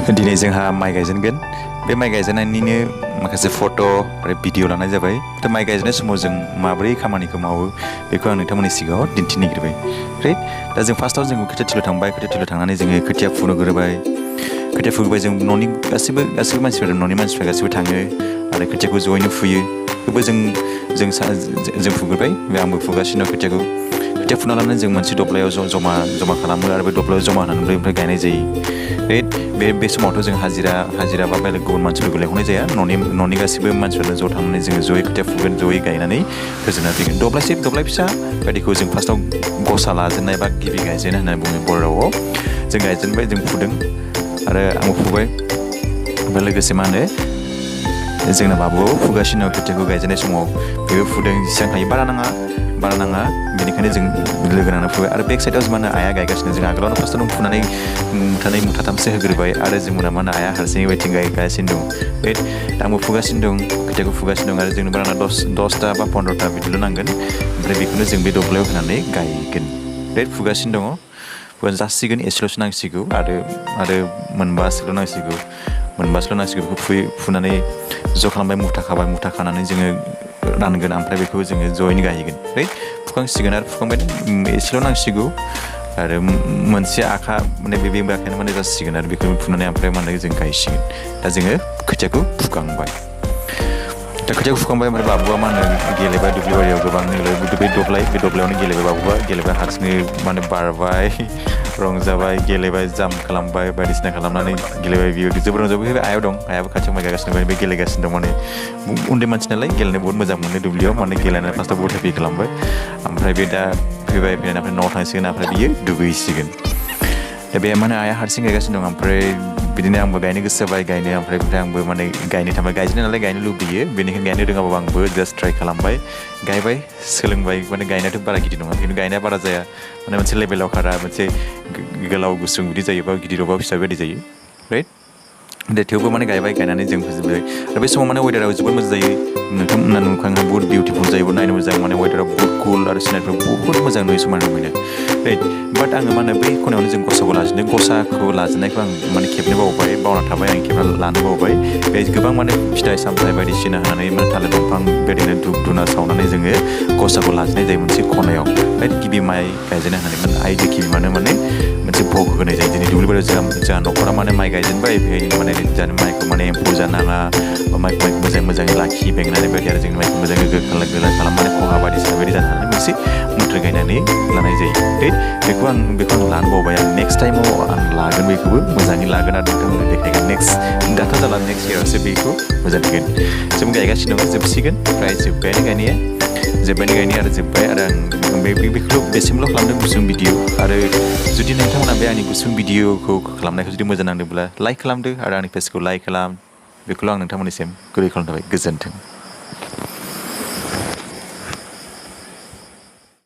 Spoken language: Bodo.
दिनै जोंहा माइ गायजेनगोन बे माइ गायजेननायनिनो माखासे फट' आरो भिडिअ लानाय जाबाय दा माइ गायजेननाय समाव जों माबोरै खामानिखौ मावो बेखौ आं नोंथांमोननि सिगाङाव दिन्थिनो नागिरबाय राइट दा जों फार्स्टआव जों खोथिया थिलियाव थांबाय खोथिया थिलियाव थांनानै जोङो खोथिया फुग्रोबाय खोथिया फुबाय जों न'नि गासैबो मानसिफोरा न'नि मानसिफ्रा गासैबो थाङो आरो खोथियाखौ ज'यैनो फुयो थेवबो जों फुग्रोबाय आंबो फुगासिनो खोथिया फुना लानानै जों मोनसे दब्लायाव जमा खालामो आरो बे दब्लायाव जमा होनानै ओमफ्राय गायनाय जायो बे समावथ' जों हाजिरा बा बेलेग गुबुन मानसिफोरखौ लेंहरनाय जाया न'नि गासैबो मानसिफोरनो ज' थांनानै जोङो ज'यै खोथिया फुगोन ज'यै गायनानै फोजोबना फैगोन दब्लाय फिसा बायदिखौ जों फार्स्टआव गसा लाजेननाय बा गिबि गायजेननाय होननानै बुङो बर' रावआव जों गायजेनबाय जों फुदों आरो आंबो फुबाय ओमफ्राय लोगोसे मा होनो जोंना बाबुआबो फुगासिनो खोथियाखौ गायजेननाय समाव बेबो फुदों जेसेबां हायो बारा नाङा बेनिखायनो जों लोगो नांना फुबाय आरो बेक साइडआव मा होनो आइआ गायगासिनो जों आगोलावनो फार्स्टआवनो फुनानै मुथाथामसो होग्रोबाय आरो जों मा होनो आइआ हारसिङै बायथिं गायगासिनो दं दा आंबो फुगासिनो दं खोथियाखौ फुगासिनो दं आरो जोंनो बारा 10टा बा 15टा बिदिल' नांगोन ओमफ्राय बेखौनो जों बे दब्लायाव होनानै गायगोन फुगासिनो दङ जासिगोन एसेल'सो नांसिगौ आरो मोनबासोल' नांसिगौ बेखौ फुनानै ज' खालामबाय मुथा खानानै जोङो रानगोन ओमफ्राय बेखौ जोङो ज'यैनो गायगोन फुखांसिगोन आरो फुखांबाय एसेल' नांसिगौ आरो मोनसे आखा माने बे आखायानो माने जासिगोन आरो बेखौ फुनानै ओमफ्राय माने जों गायसिगोन दा जोङो खोथियाखौ फुखांबाय ओमफ्राय बाबुआ मा होनो गेलेबाय दुब्लि बारियाव गोबांनो बे दब्लायावनो गेलेबाय बाबुआ गेलेबाय हारसिङै माने बारबाय रंजाबाय गेलेबाय जाम्प खालामबाय बायदिसिना खालामनानै गेलेबाय बियो जोबोर रंजाबाय आइयाव दं आइयाबो खाथियाव माइ गायगासिनो दं बे गेलेगासिनो दं माने उन्दै मानसि नालाय गेलेनो बहुत मोजां मोनो दुब्लियाव माने गेलेनानै फार्स्टआव बहुत हेपि खालामबाय ओमफ्राय बे दा फैनानै ओमफ्राय न'आव थांसिगोन ओमफ्राय बियो दुगैसिगोन दा बे माने आइया हारसिं गायगासिनो दं ओमफ्राय बिदिनो आंबो गायनो गोसो जाबाय गायनो ओमफ्राय आंबो माने गायनो थांबाय गायजेननाय नालाय गायनो लुबैयो बेनिखायनो गायनो रोङाबाबो आंबो जास्ट ट्राइ खालामबाय गायबाय सोलोंबाय माने गायनायाथ' बारा गिदिर नङा खिन्थु गायनाया बारा जाया माने मोनसे लेभेलाव खारा मोनसे गोलाव गुसुं बिदि जायो बा गिदिरावबा फिसा बायदि जायो राइट थेवबो माने गायनानै जों फोजोबबाय आरो बे समाव माने वेदारा जोबोद मोजां जायो नोंथांमोना नुखाङो बहुत बिउटिफुल जायो नायनो मोजां माने वेदारा बहुत कुल आरो सिनारिफ्रा बहुत मोजां नुयो समायना रमायना राइट बाट आङो मा होनो बै खनायावनो जों गसाखौ लाजेननायखौ आं माने खेबनो बावना थाबाय आं खेबना लानो बावबाय बे गोबां माने फिथाइ सामथाइ बायदिसिना होनानै माने थालिर दंफां बेबायदिनो धुप धुना सावनानै जोङो गसाखौ लाजेननाय जायो मोनसे खनायाव गिबि माइ गायजेननाय होननानै आइ लोखि बिमानो माने मोनसे भग होनाय जायो दिनै दुब्लि बारियाव जोंहा न'खरा माने माइ गायजेनबाय बेहायनो माने जानो माइखौ माने एम्फौ जानाङा बा माइखौ मोजाङै लाखि बेंनानै बायदि आरो जोंनि माइखौ मोजाङै गोला खालामनानै खहा बायदिसिना बायदि जानो हानाय मोनसे मोन्थोर गायनानै लानाय जायो बेखौ आं लानो बावबाय आं नेक्स्ट टाइमाव आं लागोन बेखौबो मोजाङै लागोन आरो नोंथांमोननो देखायगोन दाथ' जाला नेक्स्ट इयारावसो बेखौ मोजां फैगोन जों गायगासिनो दं जोबसिगोन फ्राय जोब्बाय आरो जोब्बाय आरो आं बेखौ बेसिमल' खालामदों गुसुं भिडिअ आरो जुदि नोंथांमोना बे आंनि गुसुं भिडिअखौ खालामनायखौ जुदि मोजां नांदोंब्ला लाइक खालामदो आरो आंनि पेजखौ लाइक खालाम बेखौल' आं नोंथांमोननिसिम गुरै खालामनो थाखाय गोजोन्थों।